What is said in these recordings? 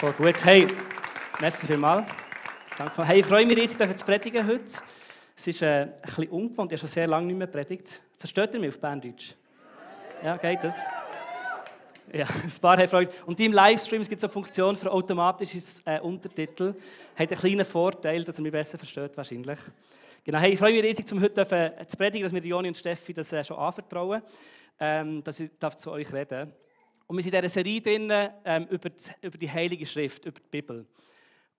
Voll gut. Hey, merci vielmals. Danke. Hey, ich freue mich riesig, zu predigen heute. Es ist ein bisschen ungewohnt, ich habe schon sehr lange nicht mehr predigt. Versteht ihr mich auf Berndeutsch? Ja, geht das? Ja, ein paar haben Freude. Und im Livestream gibt es eine Funktion für automatisches Untertitel. Hat einen kleinen Vorteil, dass ihr mich besser versteht wahrscheinlich. Genau, hey, ich freue mich riesig, heute zu predigen, dass mir Joni und Steffi das schon anvertrauen, dass ich zu euch reden darf. Und wir sind in dieser Serie drin, über die Heilige Schrift, über die Bibel.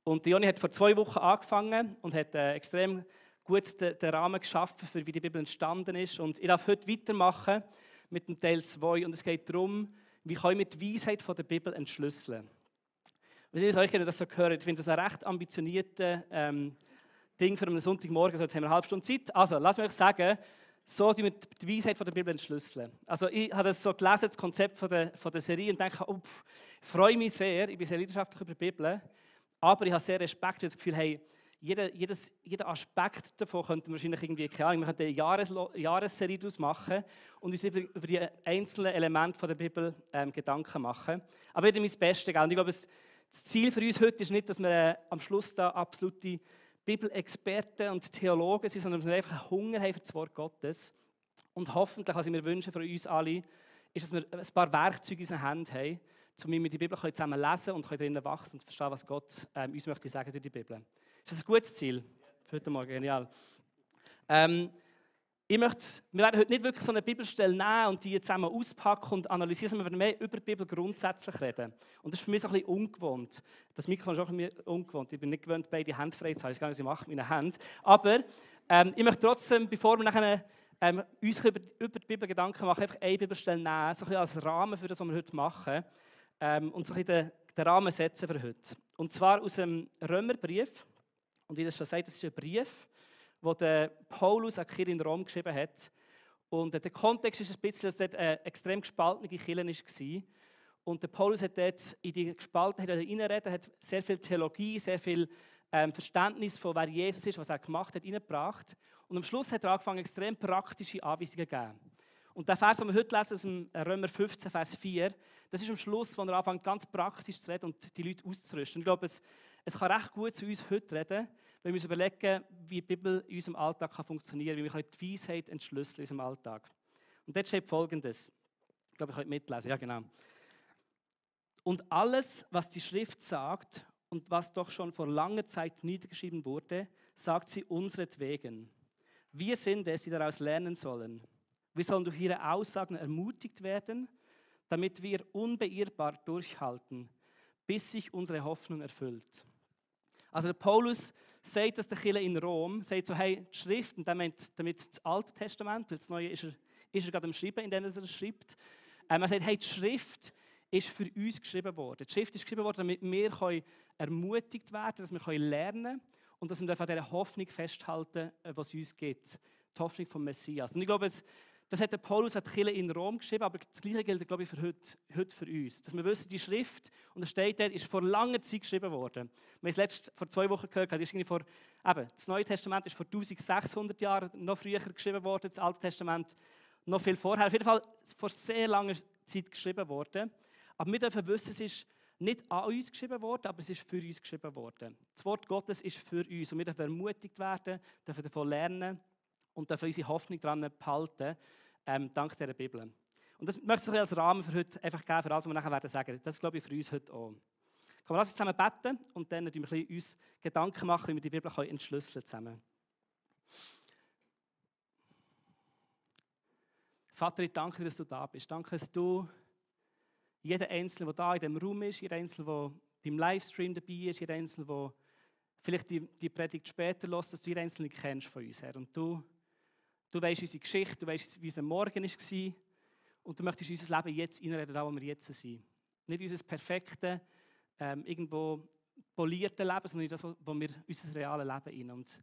Und Joni hat vor 2 Wochen angefangen und hat extrem gut den Rahmen geschaffen, für wie die Bibel entstanden ist. Und ich darf heute weitermachen mit dem Teil 2. Und es geht darum, wie können wir die Weisheit von der Bibel entschlüsseln. Wenn ihr euch das so gehört, ich finde das ein recht ambitioniertes Ding für einen Sonntagmorgen. Also jetzt haben wir eine halbe Stunde Zeit. Also, lasst mich euch sagen, so die wir die Weisheit von der Bibel entschlüsseln. Also ich habe das so gelesen, das Konzept von der Serie, und denke, ich freue mich sehr, ich bin sehr leidenschaftlich über die Bibel, aber ich habe sehr Respekt für das Gefühl, hey, jeder Aspekt davon könnten wir wahrscheinlich irgendwie, keine Ahnung, wir könnten eine Jahresserie daraus machen und uns über die einzelnen Elemente von der Bibel Gedanken machen. Aber wieder mein Bestes, gell? Und ich glaube, das Ziel für uns heute ist nicht, dass wir am Schluss da absolute Bibelexperten und Theologen sind, sondern dass wir einfach einen Hunger haben für das Wort Gottes. Und hoffentlich, was ich mir wünsche von uns alle, ist, dass wir ein paar Werkzeuge in unseren Händen haben, damit wir die Bibel zusammen lesen und darin wachsen und verstehen, was Gott uns möchte sagen durch die Bibel. Ist das ein gutes Ziel für heute Morgen? Genial. Wir werden heute nicht wirklich so eine Bibelstelle nehmen und die zusammen auspacken und analysieren, sondern wir werden mehr über die Bibel grundsätzlich reden. Und das ist für mich so ein bisschen ungewohnt. Das Mikrofon ist auch ein bisschen ungewohnt. Ich bin nicht gewöhnt, beide Hände frei zu haben. Ich weiß gar nicht, was ich mache mit meinen Händen. Aber ich möchte trotzdem, bevor wir nachher uns über die Bibel Gedanken machen, einfach eine Bibelstelle nehmen, so ein bisschen als Rahmen für das, was wir heute machen. Und so ein bisschen den Rahmen setzen für heute. Und zwar aus dem Römerbrief. Und wie das schon sagt, das ist ein Brief, wo der Paulus an die Kirche in Rom geschrieben hat. Und der Kontext ist ein bisschen, dass dort eine extrem gespaltene Kirche war. Und der Paulus hat dort in die Gespaltenheit hineinreden, hat sehr viel Theologie, sehr viel Verständnis von wer Jesus ist, was er gemacht hat, hineingebracht. Und am Schluss hat er angefangen, extrem praktische Anweisungen zu geben. Und der Vers, den wir heute lesen, aus dem Römer 15, Vers 4, das ist am Schluss, wo er anfängt, ganz praktisch zu reden und die Leute auszurüsten. Ich glaube, es kann recht gut zu uns heute reden, wenn wir uns überlegen, wie die Bibel in unserem Alltag funktionieren kann, wie wir die Weisheit entschlüsseln in unserem Alltag. Und dort steht Folgendes. Ich glaube, ihr könnt mitlesen. Ja, genau. Und alles, was die Schrift sagt und was doch schon vor langer Zeit niedergeschrieben wurde, sagt sie unseretwegen. Wir sind es, die daraus lernen sollen. Wir sollen durch ihre Aussagen ermutigt werden, damit wir unbeirrbar durchhalten, bis sich unsere Hoffnung erfüllt. Also der Paulus sagt, dass der Kirche in Rom sagt so, hey, die Schrift, und damit das Alte Testament, weil das Neue ist er gerade am Schreiben, in dem er es schreibt. Er sagt, hey, die Schrift ist für uns geschrieben worden. Die Schrift ist geschrieben worden, damit wir ermutigt werden können, dass wir lernen können und dass wir an dieser Hoffnung festhalten, was es uns gibt. Die Hoffnung vom Messias. Und ich glaube, das hat der Paulus an die Kirche in Rom geschrieben, aber das Gleiche gilt, glaube ich, für heute für uns. Dass wir wissen, die Schrift, und da steht dort, ist vor langer Zeit geschrieben worden. Wir haben es vor 2 Wochen gehört, das Neue Testament ist vor 1600 Jahren noch früher geschrieben worden, das Alte Testament noch viel vorher. Auf jeden Fall vor sehr langer Zeit geschrieben worden. Aber wir dürfen wissen, es ist nicht an uns geschrieben worden, aber es ist für uns geschrieben worden. Das Wort Gottes ist für uns und wir dürfen ermutigt werden, dürfen davon lernen und dürfen unsere Hoffnung daran behalten, dank dieser Bibel. Und das möchte ich als Rahmen für heute einfach geben, für alles, was wir nachher sagen werden. Das ist, glaube ich, für uns heute auch. Können wir uns zusammen beten und dann uns ein bisschen Gedanken machen, wie wir die Bibel entschlüsseln zusammen. Vater, ich danke dir, dass du da bist. Danke, dass du jeden Einzelnen, der da in diesem Raum ist, jeden Einzelnen, der beim Livestream dabei ist, jeden Einzelnen, der vielleicht die Predigt später hört, dass du jeden Einzelnen kennst von uns, Herr. Und du weisst unsere Geschichte, du weisst, wie unser Morgen war und du möchtest unser Leben jetzt reinreden, da wo wir jetzt sind. Nicht unser perfektes, irgendwo polierte Leben, sondern das, wo wir unser reales Leben rein. Und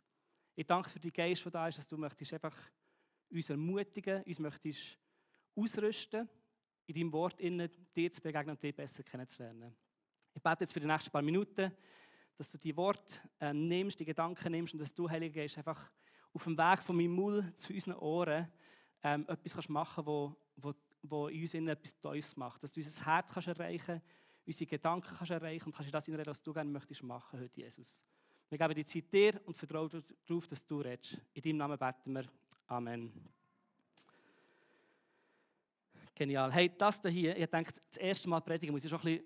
ich danke für die Geist, der da ist, dass du möchtest einfach uns ermutigen, uns möchtest ausrüsten, in deinem Wort dir zu begegnen und dich besser kennenzulernen. Ich bete jetzt für die nächsten paar Minuten, dass du die Worte nimmst, die Gedanken nimmst und dass du, Heiliger Geist, einfach auf dem Weg von meinem Mund zu unseren Ohren etwas machen kannst, wo in uns etwas Teufels macht. Dass du unser Herz kannst erreichen kannst, unsere Gedanken kannst erreichen und kannst in das hineinreden, was du gerne möchtest machen heute, Jesus. Wir geben die Zeit dir und vertrauen darauf, dass du redest. In deinem Namen beten wir. Amen. Genial. Hey, das hier, ich denke, das erste Mal predigen, muss ich da ein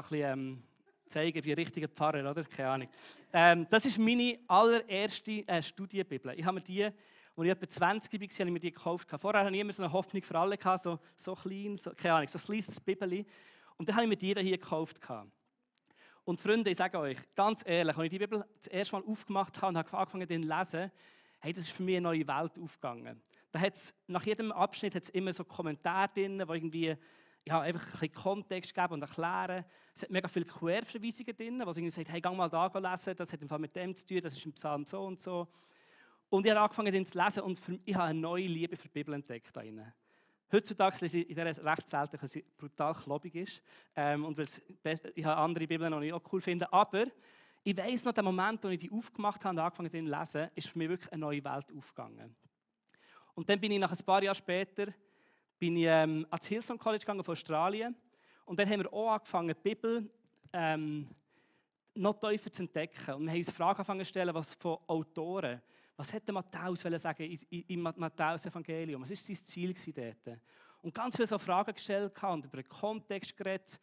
bisschen zeigen, ich bin ein richtiger Pfarrer, oder? Keine Ahnung. Das ist meine allererste Studienbibel. Ich habe mir die, als ich etwa 20 war, habe ich mir die gekauft. Vorher hatte ich immer so eine Hoffnung für alle, so klein, keine Ahnung, so ein kleines Bibeli. Und dann habe ich mir die hier gekauft. Und Freunde, ich sage euch, ganz ehrlich, als ich die Bibel das erste Mal aufgemacht habe und habe angefangen zu lesen, hey, das ist für mich eine neue Welt aufgegangen. Da hat's, nach jedem Abschnitt hat es immer so Kommentare drin, die irgendwie einfach ein bisschen Kontext geben und erklären. Es hat mega viele Querverweisungen drin, wo es irgendwie sagt, hey, geh mal da lesen, das hat im Fall mit dem zu tun, das ist im Psalm so und so. Und ich habe angefangen, den zu lesen und ich habe eine neue Liebe für die Bibel entdeckt. Heutzutage lese ich in der recht selten, weil sie brutal klobig ist. Und ich habe andere Bibeln, die ich auch cool finde. Aber ich weiss noch, der Moment, als ich die aufgemacht habe und angefangen habe, zu lesen, ist für mich wirklich eine neue Welt aufgegangen. Und dann bin ich nach ein paar Jahren später ans Hillsong College gegangen von Australien. Und dann haben wir auch angefangen, die Bibel noch tiefer zu entdecken. Und wir haben uns Fragen angefangen zu stellen, was von Autoren. Was hätte Matthäus sagen im Matthäus-Evangelium? Was war sein Ziel dort? Und ganz viele so Fragen gestellt und über den Kontext geredet.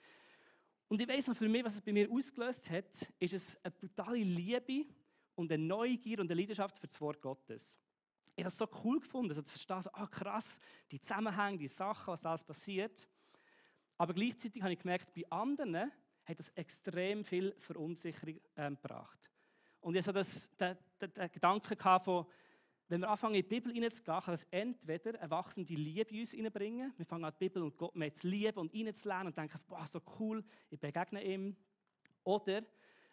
Und ich weiss noch, für mich, was es bei mir ausgelöst hat, ist es eine brutale Liebe und eine Neugier und eine Leidenschaft für das Wort Gottes. Ich habe es so cool gefunden, also zu verstehen, so, krass, die Zusammenhänge, die Sachen, was alles passiert. Aber gleichzeitig habe ich gemerkt, bei anderen hat das extrem viel Verunsicherung gebracht. Und ich hatte so den Gedanken von, wenn wir anfangen, in die Bibel hineinzugehen, kann das entweder eine wachsende Liebe in uns hineinbringen. Wir fangen an, die Bibel und Gott mehr zu lieben und reinzulernen und denken, boah, so cool, ich begegne ihm. Oder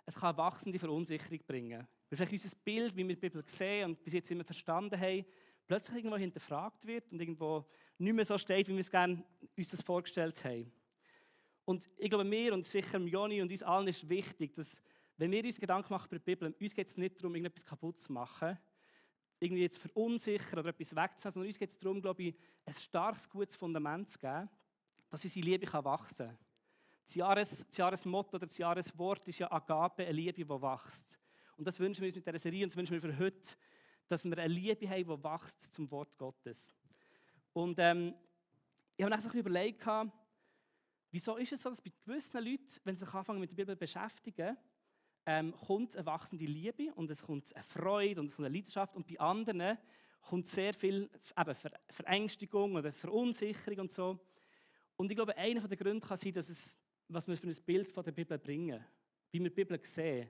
es kann eine wachsende Verunsicherung bringen. Weil vielleicht unser Bild, wie wir die Bibel sehen und bis jetzt immer verstanden haben, plötzlich irgendwo hinterfragt wird und irgendwo nicht mehr so steht, wie wir es gerne uns das vorgestellt haben. Und ich glaube, mir und sicher Joni und uns allen ist wichtig, dass, wenn wir uns Gedanken machen über die Bibel, uns geht es nicht darum, irgendetwas kaputt zu machen, irgendwie jetzt verunsichern oder etwas wegzunehmen, sondern uns geht es darum, glaube ich, ein starkes, gutes Fundament zu geben, dass unsere Liebe wachsen kann. Das Jahresmotto oder das Jahreswort ist ja Agape, eine Liebe, die wächst. Und das wünschen wir uns mit dieser Serie und das wünschen wir für heute, dass wir eine Liebe haben, die wächst zum Wort Gottes. Und ich habe mir dann so ein bisschen überlegt, wieso ist es so, dass bei gewissen Leuten, wenn sie sich anfangen mit der Bibel beschäftigen, kommt eine wachsende Liebe und es kommt eine Freude und es kommt eine Leidenschaft und bei anderen kommt sehr viel Verängstigung oder Verunsicherung und so. Und ich glaube, einer der Gründe kann sein, dass was wir für ein Bild von der Bibel bringen, wie wir die Bibel sehen.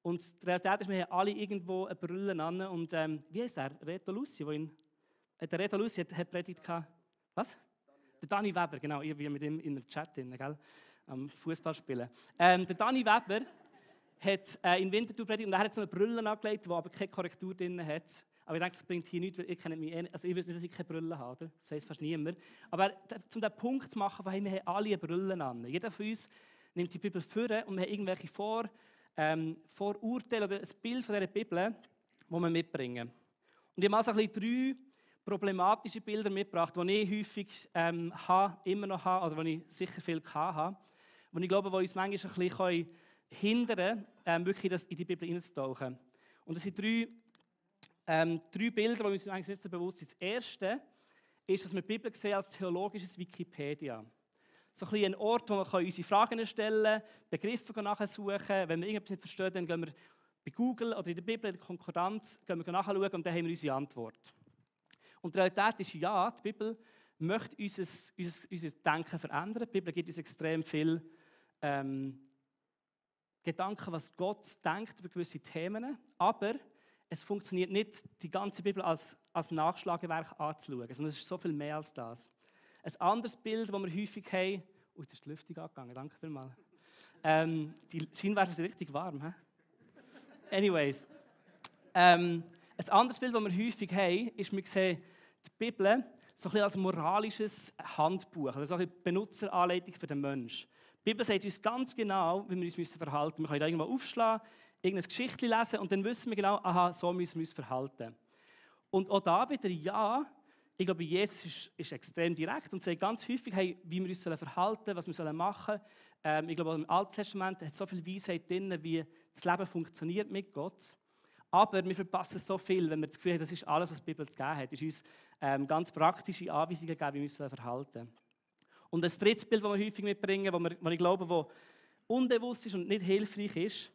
Und die Realität ist, wir haben alle irgendwo eine Brille an und wie heißt er? Reto Lucy, der Reto Lucy hat predigt gehabt. Was? Der Dani Weber, genau, ich bin mit ihm in der Chat drin, gell? Am Fußball spielen. Der Dani Weber hat in Winterthur predigt und er hat so eine Brille angelegt, die aber keine Korrektur drin hat. Aber ich denke, das bringt hier nichts, weil ich kenne mich also ich weiß nicht, dass ich keine Brille habe, oder? Das weiss fast niemand. Aber um diesen Punkt zu machen, wir haben alle eine Brille an. Jeder von uns nimmt die Bibel vor und wir haben irgendwelche Vorurteile oder ein Bild von dieser Bibel, das wir mitbringen. Und ich habe mal so ein bisschen 3 problematische Bilder mitgebracht, die ich häufig immer noch habe, oder die ich sicher viel hatte, die ich glaube, die uns manchmal ein bisschen hindern können, wirklich in die Bibel hineinzutauchen. Und das sind 3 Bilder, die uns eigentlich nicht so bewusst sind. Das erste ist, dass wir die Bibel sehen als theologisches Wikipedia. So ein bisschen ein Ort, wo wir unsere Fragen stellen können, Begriffe nachsuchen. Wenn wir irgendetwas nicht verstehen, dann gehen wir bei Google oder in der Bibel, in der Konkordanz, nachschauen und dann haben wir unsere Antwort. Und die Realität ist, ja, die Bibel möchte unser Denken verändern. Die Bibel gibt uns extrem viel Gedanken, was Gott denkt über gewisse Themen. Aber es funktioniert nicht, die ganze Bibel als Nachschlagewerk anzuschauen, sondern es ist so viel mehr als das. Ein anderes Bild, das wir häufig haben, jetzt ist die Lüftung angegangen, danke vielmals. Die Scheinwerfer sind richtig warm. He? Anyways. Ein anderes Bild, das wir häufig haben, ist, wir sehen die Bibel so ein bisschen als moralisches Handbuch, also so eine Benutzeranleitung für den Menschen. Die Bibel sagt uns ganz genau, wie wir uns verhalten müssen. Wir können da irgendwo aufschlagen, irgendeine Geschichte lesen und dann wissen wir genau, aha, so müssen wir uns verhalten. Und auch da wieder, ja, ich glaube, Jesus ist extrem direkt und sagt ganz häufig, hey, wie wir uns verhalten sollen, was wir machen sollen. Ich glaube, im Alten Testament hat so viel Weisheit drin, wie das Leben funktioniert mit Gott. Aber wir verpassen so viel, wenn wir das Gefühl haben, das ist alles, was die Bibel gegeben hat. Es ist uns ganz praktische Anweisungen gegeben, wie wir uns verhalten sollen. Und ein drittes Bild, das wir häufig mitbringen, das ich glaube, das unbewusst ist und nicht hilfreich ist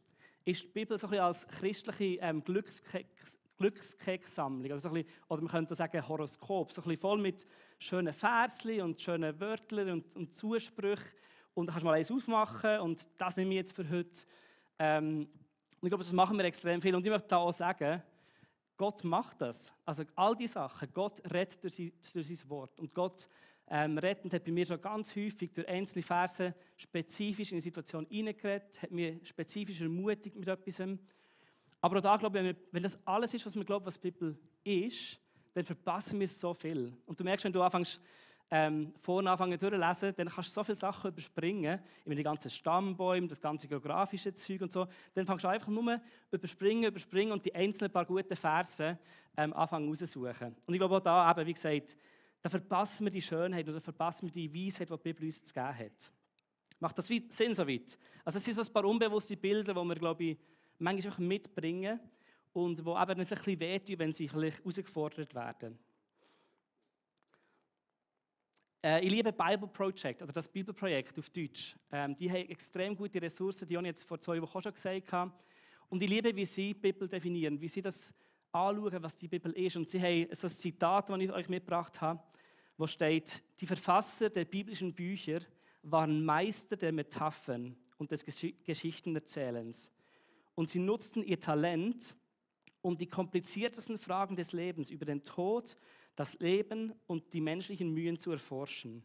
die Bibel so ein bisschen als christliche Glückskeks-Sammlung. Also so ein bisschen, oder man könnte sagen Horoskop, so ein bisschen voll mit schönen Versli und schönen Wörtern und Zusprüchen. Und da kannst du mal eins aufmachen und das nehme ich jetzt für heute. Ich glaube, das machen wir extrem viel. Und ich möchte da auch sagen, Gott macht das. Also all diese Sachen, Gott redet durch sein Wort. Und Gott redet und hat bei mir schon ganz häufig durch einzelne Verse spezifisch in eine Situation hineingeredet, hat mir spezifisch ermutigt mit etwas. Aber auch da glaube ich, wenn das alles ist, was wir glauben, was die Bibel ist, dann verpassen wir so viel. Und du merkst, wenn du anfängst, vorne anfangen durchlesen, dann kannst du so viele Sachen überspringen, über die ganzen Stammbäume, das ganze geografische Zeug und so. Dann fängst du einfach nur überspringen und die einzelnen paar guten Verse anfangen raussuchen. Und ich glaube auch da, eben, wie gesagt, da verpassen wir die Schönheit oder verpassen wir die Weisheit, die die Bibel uns zu geben hat. Macht das Sinn soweit? Also es sind so ein paar unbewusste Bilder, die wir, glaube ich, manchmal einfach mitbringen und die eben dann vielleicht ein bisschen wehtun, wenn sie herausgefordert werden. Ich liebe Bible Project, oder das Bibelprojekt auf Deutsch. Die haben extrem gute Ressourcen, die habe ich jetzt vor 2 Wochen auch schon gesagt habe. Und ich liebe, wie sie die Bibel definieren, wie sie das anschauen, was die Bibel ist. Und sie haben so ein Zitat, das ich euch mitgebracht habe, wo steht: Die Verfasser der biblischen Bücher waren Meister der Metaphern und des Geschichtenerzählens. Und sie nutzten ihr Talent, um die kompliziertesten Fragen des Lebens über den Tod, das Leben und die menschlichen Mühen zu erforschen.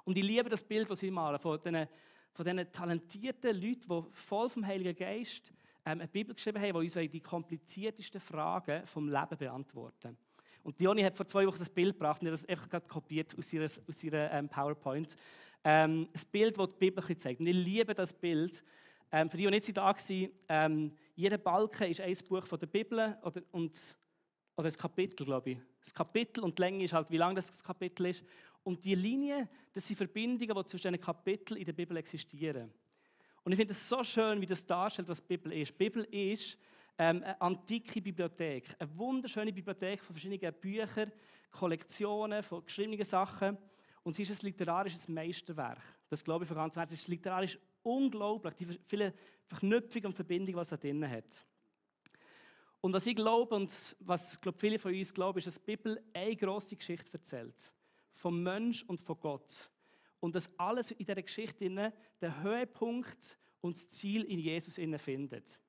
Und ich liebe das Bild, das sie malen, von diesen talentierten Leuten, die voll vom Heiligen Geist eine Bibel geschrieben haben, die uns die kompliziertesten Fragen vom Leben beantworten. Und Dioni hat vor 2 Wochen das Bild gebracht und hat das einfach gerade kopiert aus ihrer PowerPoint. Ein Bild, das die Bibel zeigt. Und ich liebe das Bild. Für die, die nicht da waren, jeder Balken ist ein Buch von der Bibel oder ein Kapitel, glaube ich. Das Kapitel und die Länge ist halt, wie lang das Kapitel ist. Und die Linien, das sind Verbindungen, die zwischen den Kapiteln in der Bibel existieren. Und ich finde es so schön, wie das darstellt, was die Bibel ist. Die Bibel ist eine antike Bibliothek, eine wunderschöne Bibliothek von verschiedenen Büchern, Kollektionen von geschriebenen Sachen. Und sie ist ein literarisches Meisterwerk. Das glaube ich von ganzem Herzen. Es ist literarisch unglaublich, die vielen Verknüpfungen und Verbindungen, die es da drin hat. Und was ich glaube und was viele von uns glauben, ist, dass die Bibel eine grosse Geschichte erzählt. Vom Mensch und von Gott. Und dass alles in dieser Geschichte den Höhepunkt und das Ziel in Jesus findet.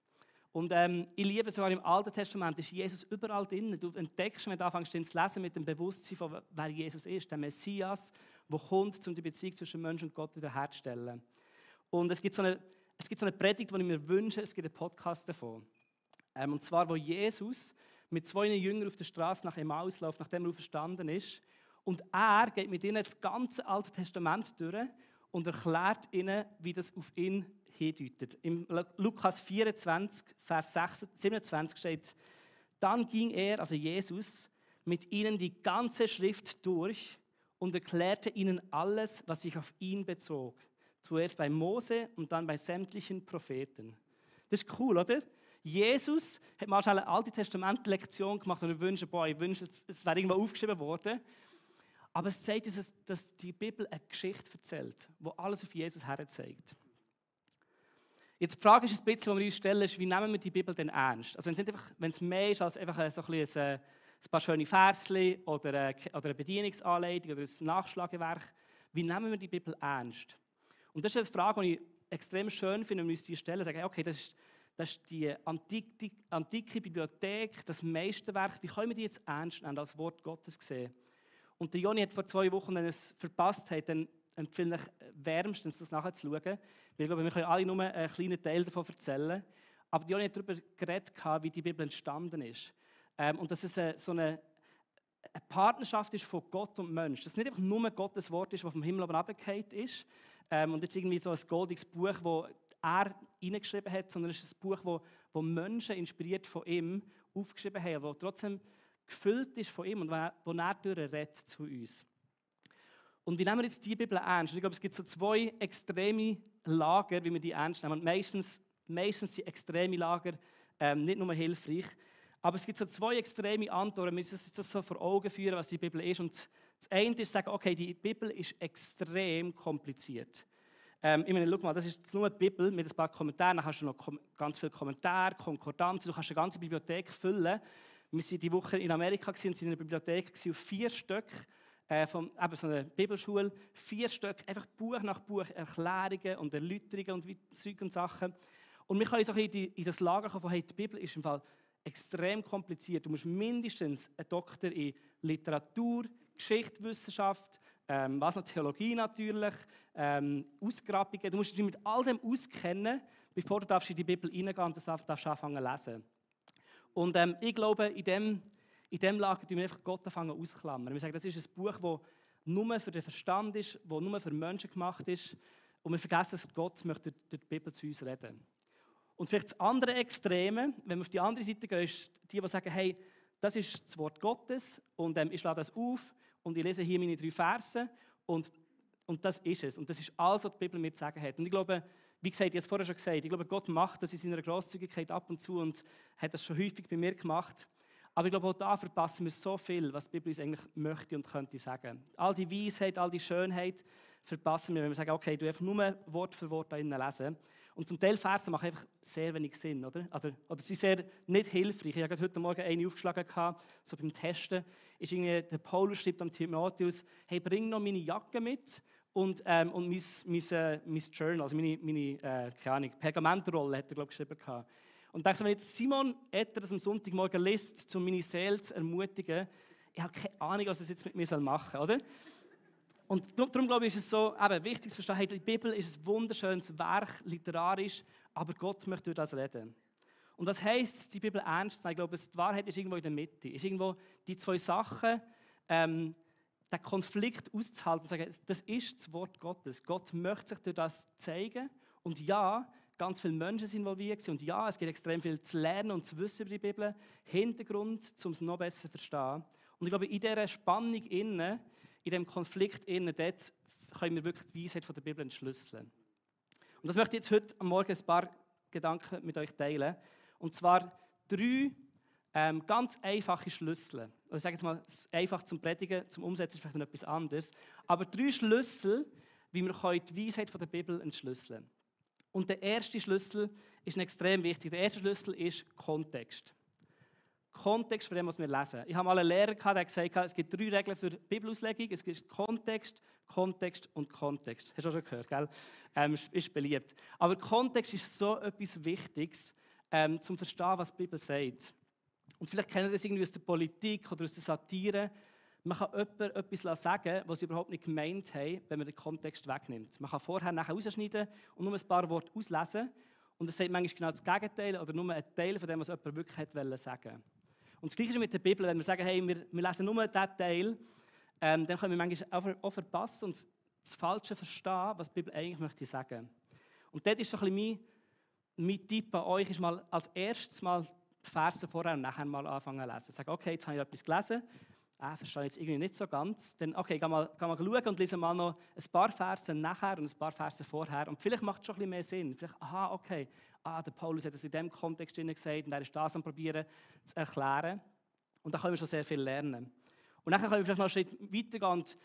Und ich liebe sogar im Alten Testament, ist Jesus überall drin. Du entdeckst, wenn du anfängst zu lesen, mit dem Bewusstsein von wer Jesus ist, der Messias, der kommt, um die Beziehung zwischen Mensch und Gott wiederherzustellen. Und es gibt so eine Predigt, die ich mir wünsche, es gibt einen Podcast davon. Und zwar, wo Jesus mit 2 Jüngern auf der Straße nach Emmaus läuft, nachdem er auferstanden ist. Und er geht mit ihnen das ganze Alte Testament durch und erklärt ihnen, wie das auf ihn hindeutet. Im Lukas 24, Vers 27 steht: Dann ging er, also Jesus, mit ihnen die ganze Schrift durch und erklärte ihnen alles, was sich auf ihn bezog. Zuerst bei Mose und dann bei sämtlichen Propheten. Das ist cool, oder? Jesus hat mal eine Alte Testament-Lektion gemacht und ich wünsche, es wäre irgendwo aufgeschrieben worden. Aber es zeigt uns, dass die Bibel eine Geschichte erzählt, die alles auf Jesus herzeigt. Jetzt die Frage ist ein bisschen, die wir uns stellen, ist, wie nehmen wir die Bibel denn ernst? Also wenn es mehr ist als einfach so ein paar schöne Versli oder eine Bedienungsanleitung oder ein Nachschlagewerk, wie nehmen wir die Bibel ernst? Und das ist eine Frage, die ich extrem schön finde, wenn wir uns die stellen, sagen, okay, das ist die antike Bibliothek, das Meisterwerk, wie können wir die jetzt ernst nehmen, als Wort Gottes sehen? Und der Joni hat vor 2 Wochen, wenn er es verpasst hat, dann empfehle ich wärmstens, das nachzuschauen. Weil ich glaube, wir können alle nur einen kleinen Teil davon erzählen. Aber die Joni hat darüber geredet, wie die Bibel entstanden ist. Und dass es so eine Partnerschaft ist von Gott und Mensch. Dass es nicht einfach nur Gottes Wort ist, das vom Himmel runtergefallen ist. Und jetzt irgendwie so ein goldiges Buch, das er hineingeschrieben hat, sondern es ist ein Buch, das Menschen inspiriert von ihm aufgeschrieben haben, das trotzdem gefüllt ist von ihm und wo er durchredet zu uns. Und wie nehmen wir jetzt diese Bibel ernst? Ich glaube, es gibt so 2 extreme Lager, wie wir die ernst nehmen. Und meistens sind extreme Lager nicht nur hilfreich, aber es gibt so 2 extreme Antworten. Wir müssen uns das so vor Augen führen, was die Bibel ist. Und das eine ist sagen, okay, die Bibel ist extrem kompliziert. Ich meine, schau mal, das ist nur die Bibel mit ein paar Kommentaren. Dann hast du noch ganz viele Kommentare, Konkordanzen. Du kannst eine ganze Bibliothek füllen. Wir waren diese Woche in Amerika und sind in einer Bibliothek auf 4 Stück von eben so einer Bibelschule. 4 Stück, einfach Buch nach Buch, Erklärungen und Erläuterungen und Zeug und Sachen. Und wir können so in das Lager kommen, von hey, die Bibel ist im Fall extrem kompliziert. Du musst mindestens einen Doktor in Literatur, Geschichtswissenschaft, was noch Theologie natürlich, Ausgrabungen. Du musst dich mit all dem auskennen, bevor du in die Bibel reingehen und das anfangen zu lesen. Und ich glaube, in dem Lager tun wir einfach Gott anfangen ausklammern. Wir sagen, das ist ein Buch, das nur für den Verstand ist, das nur für Menschen gemacht ist. Und wir vergessen, dass Gott möchte durch die Bibel zu uns reden. Und vielleicht das andere Extreme, wenn wir auf die andere Seite gehen, ist die sagen, hey, das ist das Wort Gottes und ich schlage das auf und ich lese hier meine 3 Verse und das ist es. Und das ist alles, was die Bibel mir zu sagen hat. Und ich glaube, wie gesagt, ich habe es vorher schon gesagt, ich glaube, Gott macht das in seiner Grosszügigkeit ab und zu und hat das schon häufig bei mir gemacht. Aber ich glaube, auch da verpassen wir so viel, was die Bibel uns eigentlich möchte und könnte sagen. All die Weisheit, all die Schönheit verpassen wir, wenn wir sagen, okay, du einfach nur Wort für Wort da drinnen lesen. Und zum Teil Verse machen einfach sehr wenig Sinn, oder sie sind sehr nicht hilfreich. Ich habe heute Morgen eine aufgeschlagen, so beim Testen, ist irgendwie, der Paulus schreibt am Timotheus, hey, bring noch meine Jacke mit und mein Journal, also meine keine Ahnung, Pergamentrolle hat er, glaube ich, geschrieben. Und da wenn jetzt Simon etwas am Sonntagmorgen liest, um meine Seele zu ermutigen, ich habe keine Ahnung, was er jetzt mit mir machen soll, oder? Und darum glaube ich, ist es so wichtig zu verstehen, hey, die Bibel ist ein wunderschönes Werk, literarisch, aber Gott möchte durch das reden. Und das heisst, die Bibel ernst zu nehmen. Ich glaube, die Wahrheit ist irgendwo in der Mitte. Ist irgendwo die 2 Sachen, den Konflikt auszuhalten und zu sagen, das ist das Wort Gottes. Gott möchte sich durch das zeigen. Und ja, ganz viele Menschen sind involviert. Und ja, es gibt extrem viel zu lernen und zu wissen über die Bibel. Hintergrund, um es noch besser zu verstehen. Und ich glaube, in dieser Spannung innen, in diesem Konflikt innen, dort können wir wirklich die Weisheit von der Bibel entschlüsseln. Und das möchte ich jetzt heute am Morgen ein paar Gedanken mit euch teilen. Und zwar 3 ganz einfache Schlüssel. Also ich sage jetzt mal, einfach zum Predigen, zum Umsetzen ist vielleicht noch etwas anderes. Aber 3 Schlüssel, wie wir die Weisheit von der Bibel entschlüsseln können. Und der erste Schlüssel ist extrem wichtig. Der erste Schlüssel ist Kontext. Kontext für das, was wir lesen. Ich habe mal einen Lehrer gehabt, der gesagt hat, es gibt 3 Regeln für Bibelauslegung. Es gibt Kontext, Kontext und Kontext. Hast du auch schon gehört, gell? Ist beliebt. Aber Kontext ist so etwas Wichtiges, zum zu verstehen, was die Bibel sagt. Und vielleicht kennen Sie das irgendwie aus der Politik oder aus der Satire. Man kann jemandem etwas sagen, was sie überhaupt nicht gemeint haben, wenn man den Kontext wegnimmt. Man kann vorher nachher rausschneiden und nur ein paar Worte auslesen. Und es sagt manchmal genau das Gegenteil oder nur ein Teil von dem, was jemand wirklich sagen wollte. Und das Gleiche ist mit der Bibel. Wenn wir sagen, hey, wir lesen nur diesen Teil, dann können wir manchmal auch verpassen und das Falsche verstehen, was die Bibel eigentlich möchte sagen. Und dort ist so ein bisschen mein Tipp an euch, ist mal als erstes mal die Verse vorher und nachher mal anfangen zu lesen. Sagen, okay, jetzt habe ich etwas gelesen, verstehe ich jetzt irgendwie nicht so ganz. Dann, okay, geh mal schauen und lese mal noch ein paar Verse nachher und ein paar Verse vorher. Und vielleicht macht es schon ein bisschen mehr Sinn. Vielleicht, aha, okay, der Paulus hat das in diesem Kontext gesagt und er ist das am Probieren zu erklären. Und da können wir schon sehr viel lernen. Und dann können wir vielleicht noch einen Schritt weitergehen und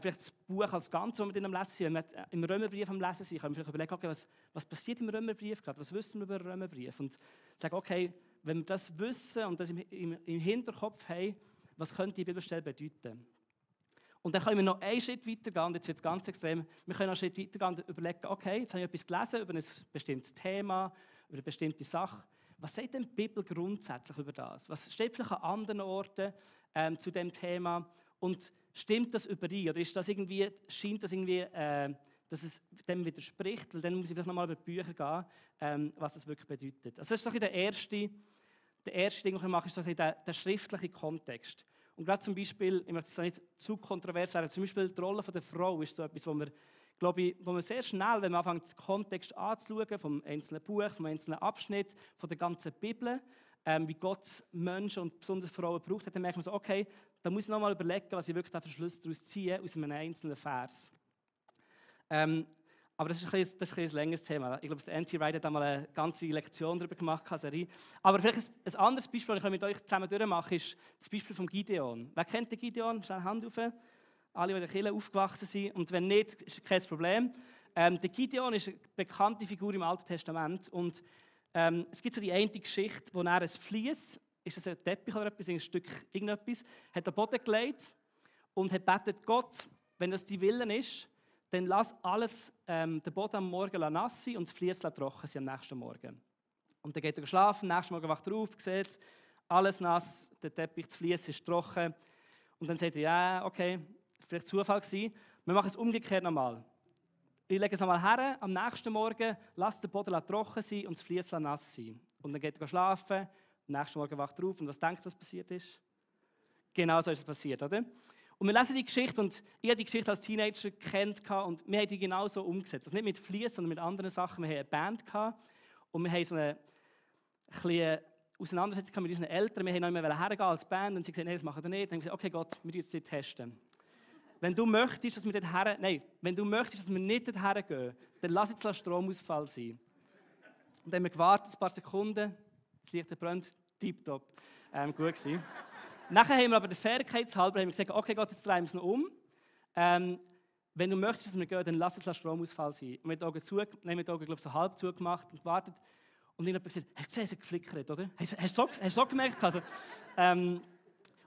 vielleicht das Buch als Ganzes, das wir am Lesen sind. Wenn wir im Römerbrief am Lesen sind, können wir vielleicht überlegen, okay, was passiert im Römerbrief gerade? Was wissen wir über den Römerbrief? Und sagen, okay, wenn wir das wissen und das im Hinterkopf haben, was könnte die Bibelstelle bedeuten? Und dann können wir noch einen Schritt weitergehen, und jetzt wird es ganz extrem, wir können noch einen Schritt weitergehen und überlegen, okay, jetzt habe ich etwas gelesen über ein bestimmtes Thema, über eine bestimmte Sache. Was sagt denn die Bibel grundsätzlich über das? Was steht vielleicht an anderen Orten zu dem Thema? Und stimmt das überein? Oder ist das irgendwie, scheint das irgendwie, dass es dem widerspricht? Weil dann muss ich vielleicht nochmal über die Bücher gehen, was das wirklich bedeutet. Also das ist so der erste Ding, was ich mache, ist so der schriftliche Kontext. Und gerade zum Beispiel, ich möchte es nicht zu kontrovers werden, zum Beispiel die Rolle der Frau ist so etwas, wo wir sehr schnell, wenn wir anfangen, den Kontext anzuschauen, vom einzelnen Buch, vom einzelnen Abschnitt, von der ganzen Bibel, wie Gott Menschen und besonders Frauen braucht hat, dann merkt man so, okay, da muss ich nochmal überlegen, was ich wirklich für Schlüsse daraus ziehe, aus einem einzelnen Vers. Aber das ist ein bisschen ein längeres Thema. Ich glaube, der N.T. Wright hat da mal eine ganze Lektion darüber gemacht. Aber vielleicht ein anderes Beispiel, das ich mit euch zusammen durchmache, ist das Beispiel von Gideon. Wer kennt den Gideon? Schnell Hand auf. Alle, die in der Kirche aufgewachsen sind. Und wenn nicht, ist kein Problem. Der Gideon ist eine bekannte Figur im Alten Testament. Und es gibt so die eine Geschichte, wo er ein Vlies, ist das ein Teppich oder etwas, ein Stück irgendetwas, hat den Boden gelegt und hat betet, Gott, wenn das dein Willen ist, dann lass alles, den Boden am Morgen nass sein und das Vlies trocken sein am nächsten Morgen. Und dann geht er schlafen, am nächsten Morgen wacht er auf, sieht alles nass, der Teppich, das Vlies ist trocken. Und dann sagt er, ja, okay, das war vielleicht Zufall gewesen. Wir machen es umgekehrt nochmal. Ich lege es nochmal her, am nächsten Morgen, lass den Boden trocken sein und das Vlies nass sein. Und dann geht er schlafen, am nächsten Morgen wacht er auf und was denkt, was passiert ist? Genau so ist es passiert, oder? Und wir lesen die Geschichte und ich habe die Geschichte als Teenager gekannt und wir haben die genauso umgesetzt. Also nicht mit Vlies, sondern mit anderen Sachen. Wir hatten eine Band und wir haben so eine kleine Auseinandersetzung mit unseren Eltern. Wir wollten noch immer hergehen als Band und sie gesagt, nein, das machen wir nicht. Dann haben wir gesagt, okay Gott, wir jetzt nicht testen. Wenn du möchtest, dass wir nicht dorthin gehen, dann lass jetzt Stromausfall sein. Und dann haben wir gewartet, ein paar Sekunden, das Licht brennt, tipptopp, gut gewesen. Nachher haben wir aber der Fairness halber gesagt, okay Gott, jetzt drehen wir es noch um. Wenn du möchtest, dass wir gehen, dann lass es Stromausfall sein. Und wir haben die Augen, so halb zugemacht und gewartet. Und dann hat gesagt, hast du gesehen, es hat geflickert, oder? Hast du so gemerkt? Also,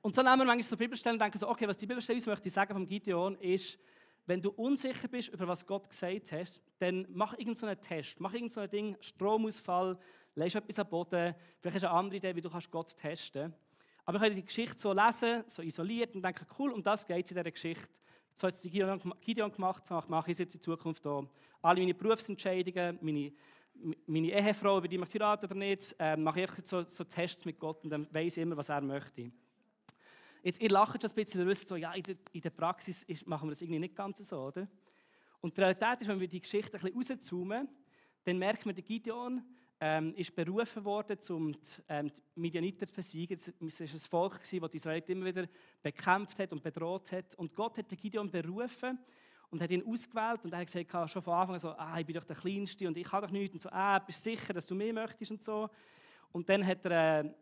und so nehmen wir manchmal so Bibelstellen und denken so, okay, was die Bibelstelle uns möchte sagen vom Gideon ist, wenn du unsicher bist, über was Gott gesagt hat, dann mach irgendeinen Test, mach irgendein Ding, Stromausfall, legst etwas am Boden, vielleicht hast du eine andere Idee, wie du Gott testen kannst. Aber wir können die Geschichte so lesen, so isoliert und denken, cool, um das geht es in dieser Geschichte. So hat es die Gideon gemacht, so mache ich es jetzt in Zukunft auch. Alle meine Berufsentscheidungen, meine Ehefrau, über die ich heiraten oder nicht, mache ich einfach so Tests mit Gott und dann weiss ich immer, was er möchte. Jetzt, ihr lacht schon ein bisschen, ihr wisst so, ja, in der Praxis machen wir das irgendwie nicht ganz so, oder? Und die Realität ist, wenn wir die Geschichte ein bisschen rauszoomen, dann merkt man, der Gideon ist berufen worden, um die Midianiter zu besiegen. Es war ein Volk, das die Israeliten immer wieder bekämpft hat und bedroht hat. Und Gott hat den Gideon berufen und hat ihn ausgewählt. Und er hat gesagt, schon von Anfang an so, ich bin doch der Kleinste und ich kann doch nichts. Und so, bist du sicher, dass du mehr möchtest und so. Und dann ist er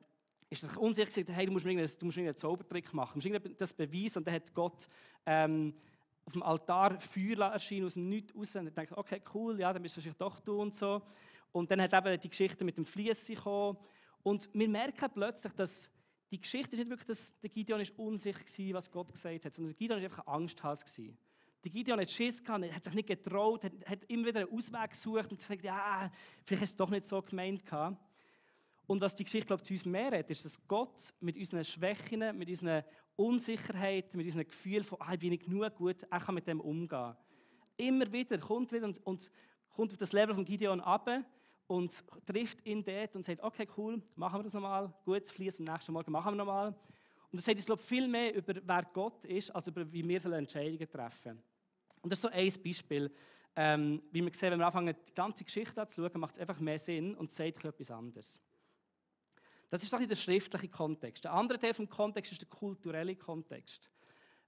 sich unsicher gesagt, hey, du musst mir einen Zaubertrick machen, du musst das beweisen. Und dann hat Gott auf dem Altar Feuer erscheinen aus dem Nichts raus. Und er denkt, okay, cool, ja, dann bist du wahrscheinlich doch du und so. Und dann hat eben die Geschichte mit dem Fliessen gekommen. Und wir merken plötzlich, dass die Geschichte ist nicht wirklich, dass der Gideon unsicher war, was Gott gesagt hat, sondern der Gideon war einfach ein Angsthase. Der Gideon hat Schiss gehabt, hat sich nicht getraut, hat immer wieder einen Ausweg gesucht und gesagt, ja, vielleicht hast du es doch nicht so gemeint gehabt. Und was die Geschichte, glaube ich, zu uns mehr hat, ist, dass Gott mit unseren Schwächen, mit unseren Unsicherheiten, mit unseren Gefühlen von, ich bin nicht genug gut, er kann mit dem umgehen. Immer wieder kommt wieder und kommt auf das Level von Gideon runter und trifft ihn dort und sagt, okay, cool, machen wir das nochmal, gut, das Fließen am nächsten Morgen machen wir nochmal. Und das sagt uns, glaube ich, viel mehr über, wer Gott ist, als über, wie wir Entscheidungen treffen sollen. Und das ist so ein Beispiel, wie wir sehen, wenn wir anfangen, die ganze Geschichte anzuschauen, macht es einfach mehr Sinn und sagt etwas anderes. Das ist doch der schriftliche Kontext. Der andere Teil des Kontexts ist der kulturelle Kontext.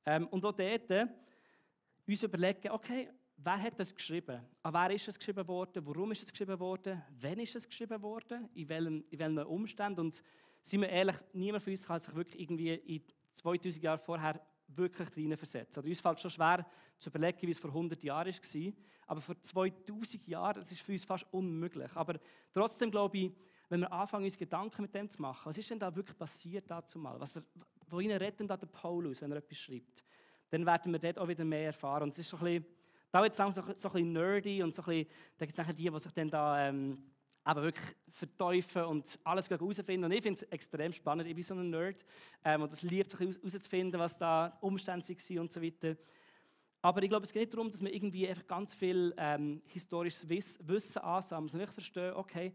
Und auch dort uns überlegen, okay, wer hat das geschrieben? An wer ist es geschrieben worden? Warum ist es geschrieben worden? Wann ist es geschrieben worden? In welchen Umständen? Und seien wir ehrlich, niemand von uns kann sich wirklich irgendwie in 2000 Jahren vorher wirklich reinversetzen. Oder uns fällt schon schwer zu überlegen, wie es vor 100 Jahren war. Aber vor 2000 Jahren, das ist für uns fast unmöglich. Aber trotzdem glaube ich, wenn wir anfangen, uns Gedanken mit dem zu machen, was ist denn da wirklich passiert dazu mal? Wohin redet denn da der Paulus, wenn er etwas schreibt? Dann werden wir dort auch wieder mehr erfahren. Und es ist so ein bisschen, da jetzt so ein bisschen nerdy und so ein bisschen, da gibt es die sich dann da aber wirklich verteufeln und alles herausfinden. Und ich finde es extrem spannend, ich bin so ein Nerd und es liebt sich herauszufinden, was da Umstände waren und so weiter. Aber ich glaube, es geht nicht darum, dass wir irgendwie einfach ganz viel historisches Wissen ansammeln, sondern ich verstehe, okay,